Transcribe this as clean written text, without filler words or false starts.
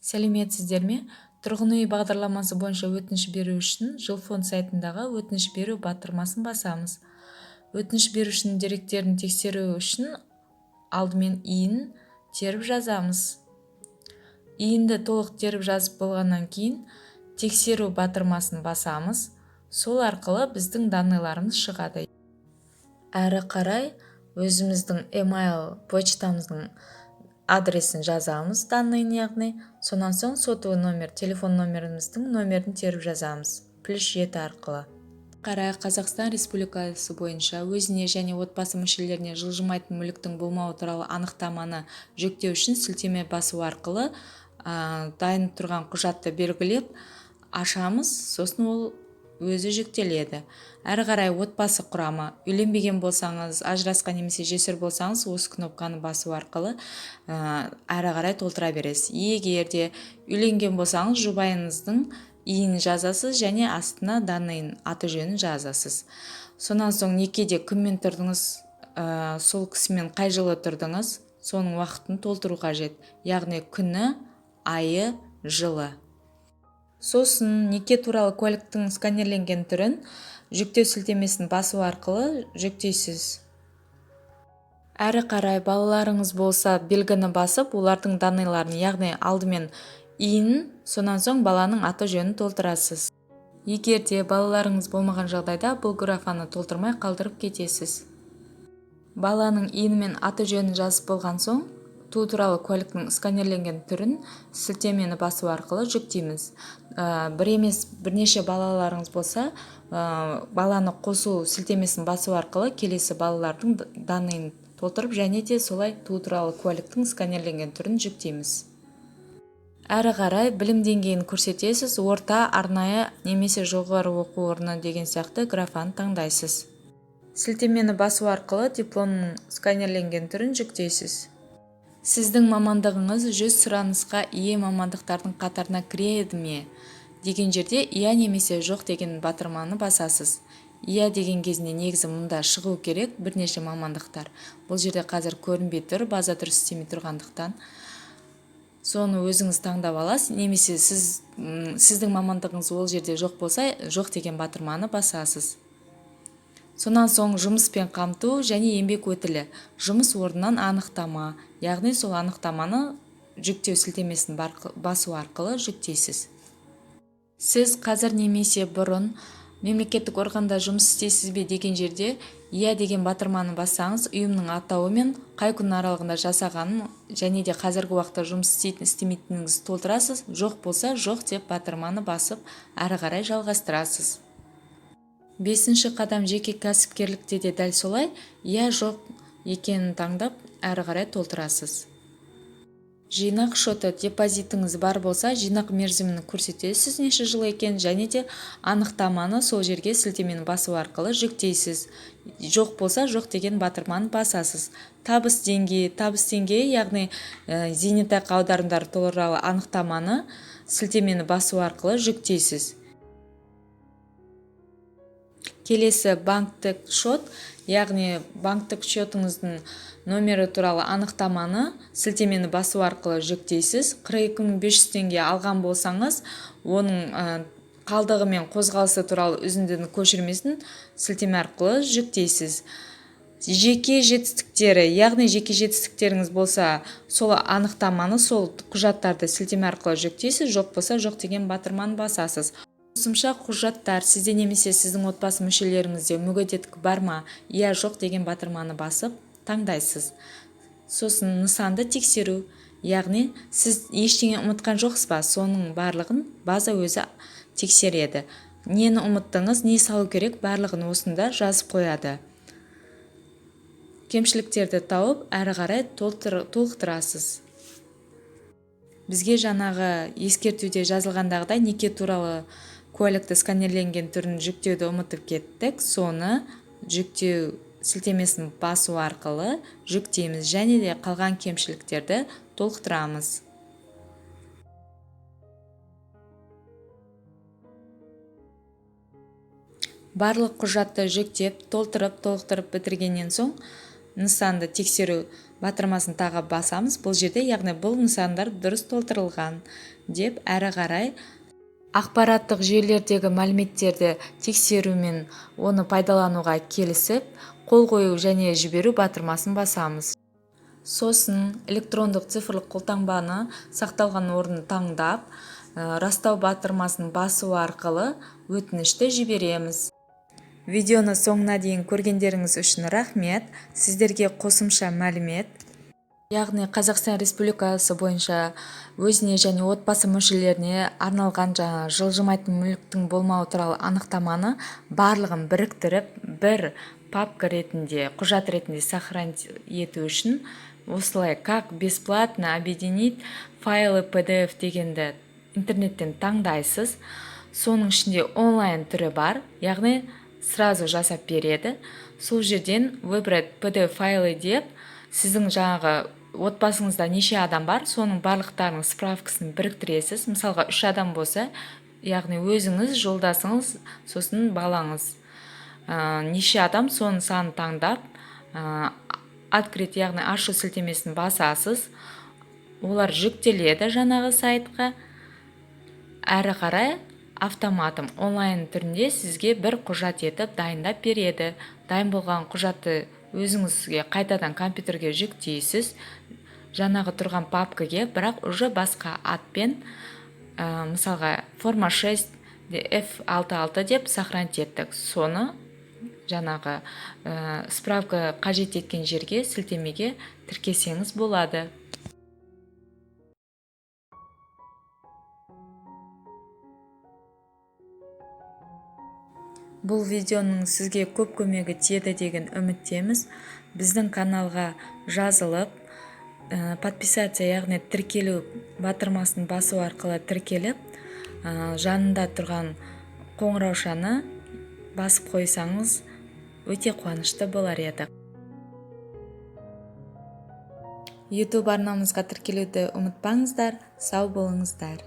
Сәлеметсіздер ме? Тұрғын үй бағдарламасы бойынша өтініш беру үшін Жилфонд сайтындағы өтініш беру батырмасын басамыз. Өтініш берушінің деректерін тексеру үшін алдымен ИИН теріп жазамыз. ИИНді толық теріп жазып болғаннан кейін тексеру батырмасын басамыз. Сол арқылы біздің данныйларымыз шығады. Әрі қарай өзіміздің email почтамыздың адресін жазамыз, данныйын яғни. Сонан соң сотовый номер, телефон номеріміздің номерін теріп жазамыз, +7 арқылы. Қарай Қазақстан Республикасы бойынша өзіне және отбасы мүшелеріне жылжымайтын мүліктің болмауы туралы анықтаманы жүктеу үшін сілтеме басу арқылы дайын тұрған құжатты белгілеп ашамыз, сосын ол өзі жүктеледі. Әрі қарай отбасы құрамы, үйленбеген болсаңыз, ажырасқан немесе жесір болсаңыз, осы кнопканы басу арқылы әрі қарай толтыра бересіз. Егер де үйленген болсаңыз, жұбайыңыздың ИИН жазасыз және астына данныйын, аты жөнін жазасыз. Сонан соң некеде кіммен тұрдыңыз, сол кісімен қай жылы тұрдыңыз, соның уақытын толтыру қажет, яғни күні, айы, жылы. Сосын неке туралы куәліктің сканерленген түрін жүктеу сілтемесін басу арқылы жүктейсіз. Әрі қарай балаларыңыз болса, белгіні басып, олардың данныйларын, яғни алдымен ИИН, сонан соң баланың аты жөнін толтырасыз. Егер де балаларыңыз болмаған жағдайда бұл графаны толтырмай қалдырып кетесіз. Баланың ИИН мен аты жөнін жазып болған соң, туу туралы куәліктің сканерленген түрін сілтемені басу арқылы жүктейміз. Бір емес, бірнеше балаларыңыз болса, баланы қосу сілтемесін басу арқылы келесі балалардың данныйын толтырып, және де солай туу туралы куәліктің сканерленген түрін жүктейміз. Әрі қарай білім деңгейін көрсетесіз, орта, арнайы немесе жоғары оқу орны деген сияқты графаны таңдайсыз. Сілтемені басу арқылы дипломның сканерленген түрін жүктейсіз. Сіздің мамандығыңыз 100 сұранысқа ие мамандықтардың қатарына кіреді ме деген жерде иә немесе жоқ деген батырманы басасыз. Иә деген кезінде негізі мұнда шығу керек бірнеше мамандықтар. Бұл жерде қазір көрінбей тұр, база дұрыс істемей тұрғандықтан. Соны өзіңіз таңдап аласыз, немесе сіздің мамандығыңыз ол жерде жоқ болса, жоқ деген батырманы басасыз. Сонан соң жұмыспен қамту және еңбек өтілі, жұмыс орнынан анықтама, яғни сол анықтаманы жүктеу сілтемесін басу арқылы жүктейсіз. Сіз қазір немесе бұрын мемлекеттік органда жұмыс істейсіз бе деген жерде иә деген батырманы бассаңыз, ұйымның атауы мен қай күн аралығында жасағанын және де қазіргі уақытта жұмыс істейтін істемейтініңізді толтырасыз. Жоқ болса, жоқ деп батырманы басып, әрі қарай жалғастырасыз. Бесінші қадам жеке кәсіпкерлікте де дәл солай, иә жоқ екенін таңдап, әрі қарай толтырасыз. Жинақ шоты, депозитіңіз бар болса, жинақ мерзімін көрсетесіз, неше жыл екен, және де анықтаманы сол жерге сілтемені басу арқылы жүктейсіз. Жоқ болса, жоқ деген батырманы басасыз. Табыс деңгейі, табыс деңгейі, яғни зейнетақы аударымдары туралы анықтаманы сілтемені басу арқылы жүктейсіз. Келесі банктік шот, яғни банктік счетыңыздың номері туралы анықтаманы сілтемені басу арқылы жүктейсіз. 42 500 теңге алған болсаңыз, оның қалдығы мен қозғалысы туралы үзіндінің көшірмесін сілтеме арқылы жүктейсіз. Жеке жетістіктері, яғни жеке жетістіктеріңіз болса, сол анықтаманы, сол құжаттарды сілтеме арқылы жүктейсіз, жоқ болса, жоқ деген батырманы басасыз. Қосымша құжаттар, сізде немесе сіздің отбасы мүшелеріңізде мүгедектік бар ма, иә жоқ деген батырманы басып таңдайсыз. Сосын нысанды тексеру, яғни сіз ештеңе ұмытқан жоқсыз ба, соның барлығын база өзі тексереді. Нені ұмыттыңыз, не салу керек, барлығын осында жазып қояды. Кемшіліктерді тауып, әрі қарай толықтырасыз. Бізге жаңағы ескертуде жазылғандағыдай неке туралы куәлікті сканерленген түрін жүктеуді ұмытып кеттік. Соны жүктеу сілтемесін басу арқылы жүктейміз және де қалған кемшіліктерді толықтырамыз. Барлық құжатты жүктеп, толтырып, толықтырып бітіргеннен соң Нысанды тексеру батырмасын тағы басамыз. Бұл жерде, яғни бұл нысандар дұрыс толтырылған деп әрі қарай ақпараттық жүйелердегі мәліметтерді тексеру мен оны пайдалануға келісіп, қол қою және жіберу батырмасын басамыз. Сосын электрондық цифрлық қолтаңбаны сақталған орнын таңдап, растау батырмасын басу арқылы өтінішті жібереміз. Видеоны соңына дейін көргендеріңіз үшін рахмет. Сіздерге қосымша мәлімет, яғни Қазақстан Республикасы бойынша өзіне және отбасы мүшелеріне арналған жаңа жылжымайтын мүліктің болмауы туралы анықтаманы барлығын біріктіріп, бір папка ретінде, құжат ретінде сохранить ету үшін осылай «Как бесплатно объединить файлы PDF» дегенді интернеттен таңдайсыз. Соның ішінде онлайн түрі бар, яғни сразу жасап береді. Сол жерден «Выбрать PDF файлы» деп, сіздің жаңағы отбасыңызда неше адам бар, соның барлықтарының справкасын біріктіресіз. Мысалға, үш адам болса, яғни өзіңіз, жолдасыңыз, сосын балаңыз, неше адам, соның санын таңдап, «Открыть», яғни ашу сілтемесін басасыз. Олар жүктеледі жаңағы сайтқа. Әрі қарай автоматом онлайн түрінде сізге бір құжат етіп дайындап береді. Дайын болған құжатты өзіңізге қайтадан компьютерге жүктейсіз, жаңағы тұрған папкаге, бірақ уже басқа атпен, мысалға, форма 6 F66 деп сохранить еттік. Соны жаңағы справка қажет еткен жерге сілтемеге тіркесеңіз болады. Бұл видеоның сізге көп көмегі тиеді деген үміттеміз. Біздің каналға жазылып, подписаться, яғни тіркелу батырмасын басу арқылы тіркеліп, жанында тұрған қоңыраушаны басып қойсаңыз, өте қуанышты болар едік. YouTube арнамызға тіркелуді ұмытпаңыздар. Сау болыңыздар.